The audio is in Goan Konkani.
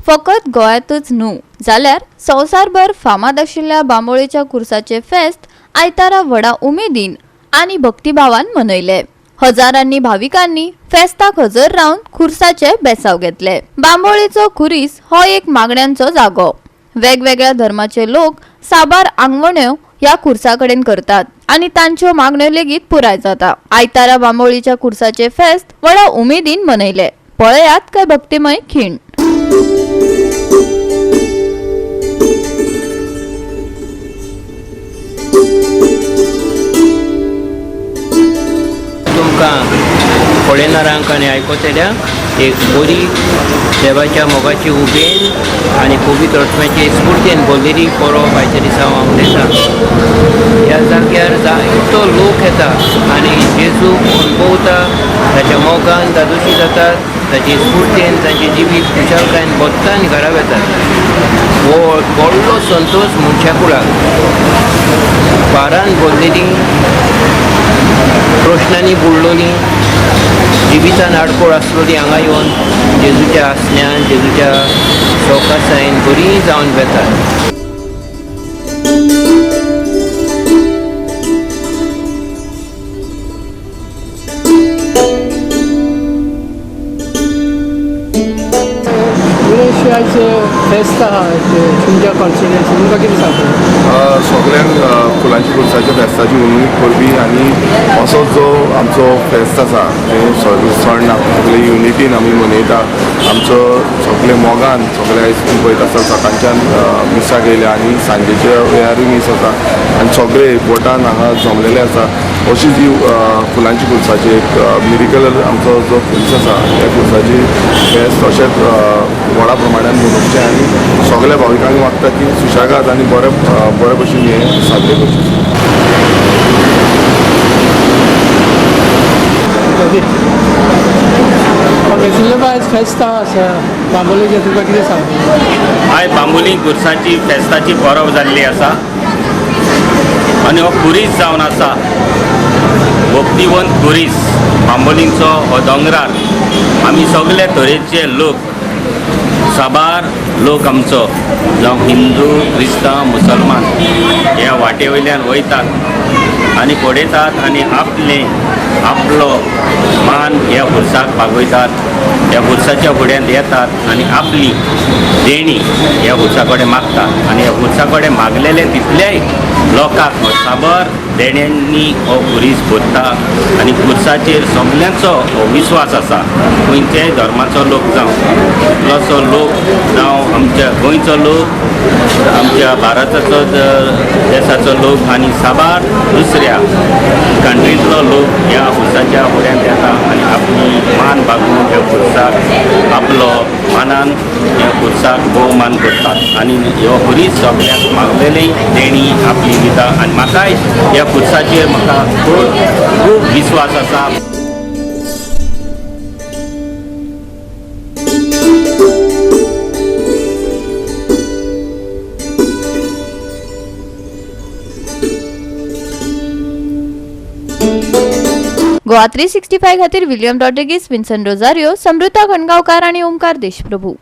फकत गोंयांतच न्हू जाल्यार संवसारभर फामाद आशिल्ल्या बांबोळेच्या खुर्साचे फेस्त आयतारा व्हडा उमेदीन आनी भक्तिभावान मनयले. हजारांनी भाविकांनी फेस्ताक हजर रावन खुर्साचे बेसाव घेतले. बांबोळेचो खुरीस हो एक मागण्यांचो जागो. वेगवेगळ्या धर्माचे लोक साबार आंगवण्यो ह्या खुर्सा कडेन करतात आनी तांच्यो मागण्यो लेगीत पुराय जाता. आयतारा बांबोळीच्या खुर्साचे फेस्त व्हडा उमेदीन मनयले. पळयात काय भक्तिमय खीण. तुमकां पळयणारांक आनी आयकतल्यांक एक बरी देवाच्या मोगाची उबेन आनी पवित्र आत्म्याची स्फुर्तीन भरलेली परब आयच्या दिसा हांव उलयतां. ह्या जाग्यार जायतो लोक येता आनी जेजू अणभवता, ताच्या मोगान धादोशी जातात, ताची स्फुर्तीन तांचें जिवीत खुशालकायेन बदता आनी घरा वेतात. हो व्हडलो संतोश मनशा कुळाक भारान भरलेली, प्रश्नांनी बुडलोली, जिवितान आडखळ आसलेली हांगा येवन जेजूच्या आसण्यान, जेजूच्या सवकासायेन बरी जावन वेतात. विरेश, आयज फेस्त आहा तुमच्या कॉन्स्टिट्युएन्सी, तुमकां कितें सांगता? सगळ्यांक फुलांची खुर्साच्या फेस्ताची उमेद परबी आनी असो जो आमचो फेस्त आसा हें सण सगळे युनिटीन आमी मनयता. आमचो सगळे मोगान सगळे आयज तुमी पळयता आसतना सकाळच्यान मिसाक येयले आनी सांजेच्या वेळारूय मीस आसा आनी सगळे एकवटान हांगा जमलेले आसा. अशी जी फुलांची खुर्साची एक मिरिकल आमचो जो खुर्स आसा, त्या खुर्साची फेस्त अशेंच व्हडा प्रमाणान मनोवचें आनी सगल्या भाविकांक मागता की सुशेगाद आनी बरे बरे भशेन हें साजरें करचें. कॉंग्रेसुलेशन, आयज फेस्त आसा बांबोळेचें, तुका कितें सांगता? आयज बांबोली खुर्साची फेस्ताची परब जाल्ली आसा आनी हो खुरीस जावन आसा भक्तिवंत खुरीस. बांबोलींचो हो दोंगरार आमी सगळे तरेचे लोक, साबार लोक आमचो, जावं हिंदू, क्रिस्तांव, मुसलमान, ह्या वाटे वयल्यान वयतात आनी पळयतात आनी आपले आपलो मान ह्या खुर्साक बागयतात, ह्या खुर्साच्या फुड्यांत येतात आनी आपली देणी ह्या खुर्सा कडेन मागतात आनी ह्या खुर्सा कडेन मागलेले तितलेय लोकांक हो साबार देण्यांनी हो खुरीस भरता आनी खुर्साचेर सगल्यांचो हो विस्वास आसा. खंयच्याय धर्माचो लोक जावं, कितलोसो लोक जावं, आमच्या गोंयचो लोक, आमच्या भारताचो देसाचो लोक आनी साबार दुसऱ्या कंट्रींतलो लोक ह्या खुर्साच्या फुड्यांत येता आनी आपली मान बागोवन ह्या खुर्साक आपलो मानान ह्या खुर्साक भोवमान करतात आनी ह्यो खुरीस सगळ्यांक मागलेली देणी आपली दिता आनी म्हाकाय ह्या खुर्साचेर म्हाका खूब खूब विस्वास आसा. गोवा 365 खातीर विलियम रॉड्रिगीस, विन्सन रोजारियो, समृता खणगांवकार आनी ओमकार देशप्रभू.